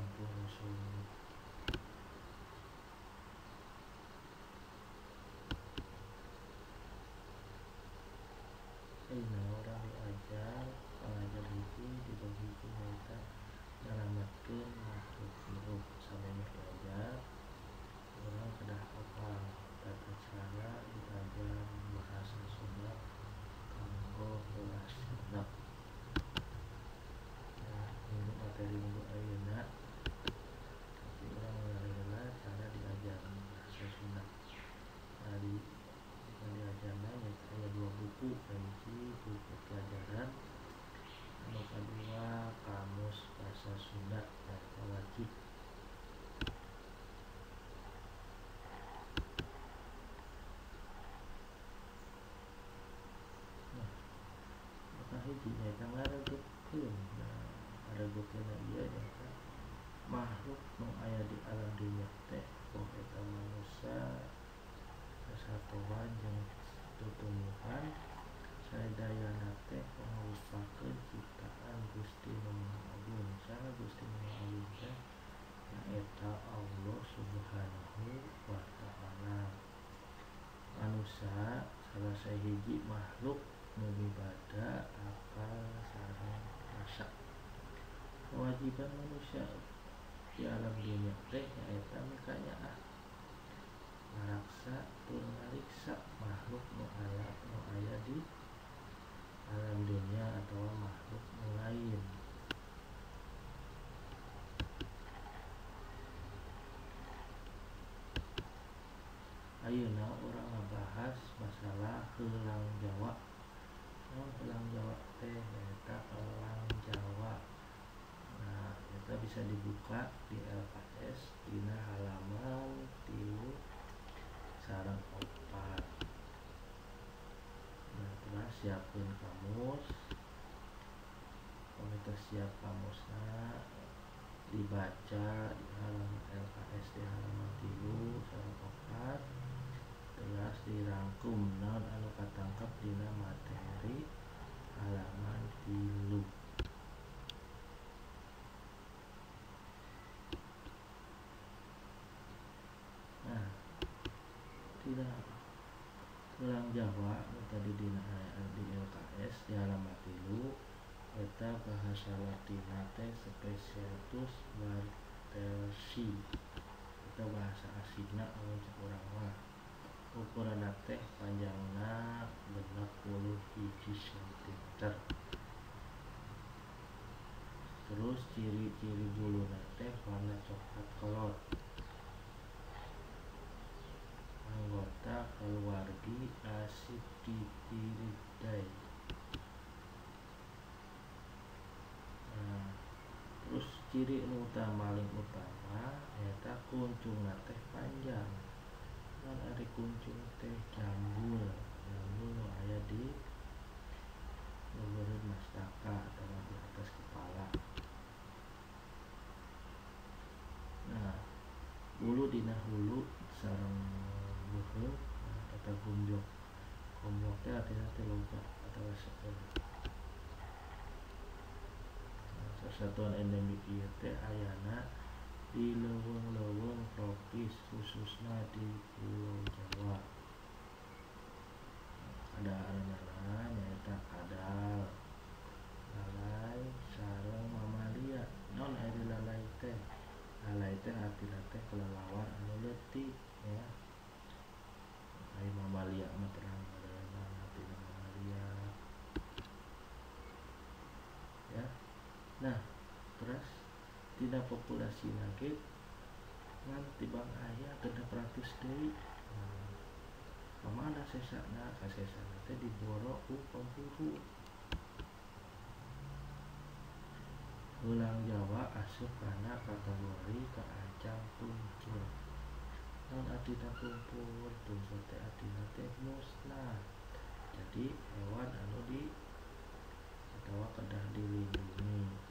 Sampurasun. Ayeuna urang diajar pangajar hiji dibagi hiji nyaeta nyalametkeun makhluk hirup. Samemeh diajar urang kedah apal tata cara diajar bahasa Sunda kanggo kelas genep. Nah, minggu materi minggu ayeuna tapi urang ngalih heula cara diajar bahasa Sunda. Nah, di diajarna nyaeta aya dua buku, hiji buku pelajaran, anu kadua kamus bahasa Sunda nyaeta wajib. Nah, maka hiji nyaeta ngaregepkeun. Nah, ngaregepkeun ieu nyaeta makhluk nu aya di alam dunya teh boh eta manusia, satuan jeung tutumbuhan sadayana teh ngarupakeun ciptaan Gusti Nu Maha Agung. Saha Gusti Nu Maha Agung teh? Nyaeta Allah Subhanahu wa Ta'ala. Manusia salah sahiji makhluk nu mibada akal sareng rasa. Kewajiban manusia di alam dunia teh nyaeta mikanyaah, maraksa tur ngariksa makhluk nu aya di alam dunia atau makhluk nu lain. Ayeuna urang ngabahas masalah heulang Jawa. Naon heulang Jawa teh? Nyaeta elang Jawa. Nah, eta bisa dibuka di LKS dina halaman 3 sareng 4. Nah, terus siapkeun kamus. Kalau siap kamusna dibaca di halaman LKS di halaman 3 sareng 4, terus dirangkum naon anu katangkep dina materi halaman 3. Nah, tidak elang Jawa tadi dina di LKS di halaman 3 eta bahasa Latinna teh Spesiatus bartelsi eta bahasa asingna amun cek urang mah. Ukuranna teh panjangna 61 cm. Terus ciri-ciri buluna teh warna coklat kolot. Anggota keluargi Accipitridae. Nah, terus ciri nu utama paling utama eta kuncungna teh panjang. Naon ari kuncung teh? Jambul. Jambul nu aya di luhureun mastaka atau di atas kepala. Nah, bulu dina hulu sareng beuheung eta gomblok. Gomblok teh artina teh loba atawa seueur. Nah, satuan endemik ieu teh ayana di leuweung-leuweung tropis khususna di Pulau Jawa. Kadaharanana nyaeta kadal, lalai sareng mamalia. Naon ari lalai teh? Lalai teh artina teh kelelawar anu leutik ya. Ari mamalia mah terang badanna artina mamalia. Ya. Nah, terus tina populasina ge ngan tibang aya 600 deui. Nah, kamana sesana? Kasesana teh diboro ku pemburu. Heulang Jawa asup kana kategori kaancam tungkur. Naon artina tungkur? Tungkur teh artina teh musnah. Jadi hewan anu di atawa kedah dilindungi.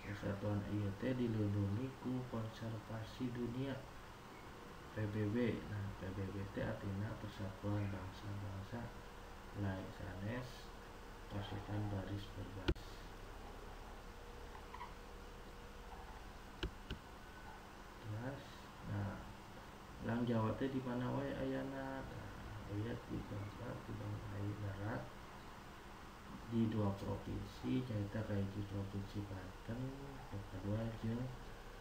Persatuan ieu teh dilindungi ku Konservasi Dunia PBB. Nah, PBB teh artina Persatuan Bangsa-Bangsa lain sanes pasukan baris berbaris. Jawa teh di mana wae ayana? Aya di tempat tibang aya darat di dua provinsi, nyaeta kahiji Provinsi Banten, kadua jeung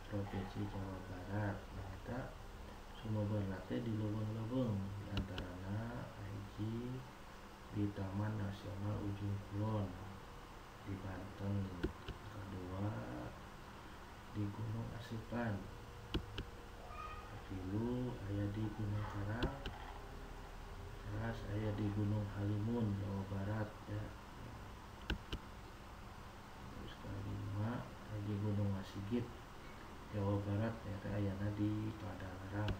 Provinsi Jawa Barat. Nah, eta sumeberna teh di leuweung-leuweung, di antarana hiji di Taman Nasional Ujung Kulon di Banten, kedua di Gunung Aseupan, katilu aya di Gunung Karang, teras aya di Gunung Halimun Jawa Barat ya. Terus kelima aya di Gunung Masigit Jawa Barat, eta ayana di Padalarang.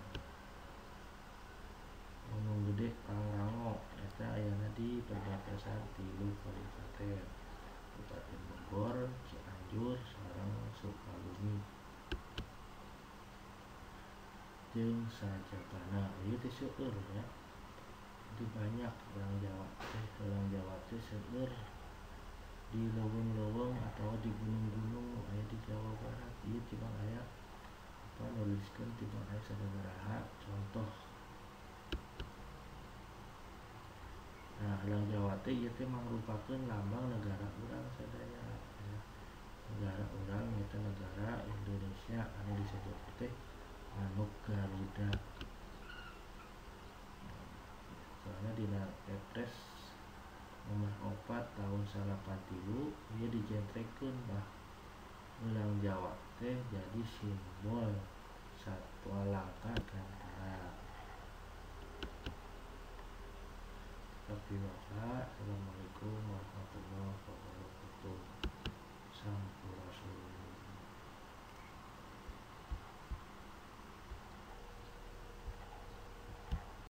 Gunung Gede Pangrango eta ayana di perbatasan tilu kabupaten, Kabupaten Bogor, Cianjur, sareng Sukabumi jeung sajabana. Ieu teh seueur ya. Jadi banyak orang Jawa teh, orang Jawa teh seueur di leuweung-leuweung atau di gunung-gunung aya di Jawa Barat. Ieu tibang aya apa nuliskeun tibang aya sababaraha contoh. Nah, elang Jawa teh ieu teh mangrupakeun lambang negara urang sadaya ya. Negara urang nyaeta negara Indonesia anu disebut teh manuk Garuda. Soalnya dina Kepres nomor 4 tahun 93 ieu dijentrekeun bah elang Jawa teh jadi simbol satwa langka Nusantara. Tapi Bapak, assalamualaikum warahmatullahi wabarakatuh.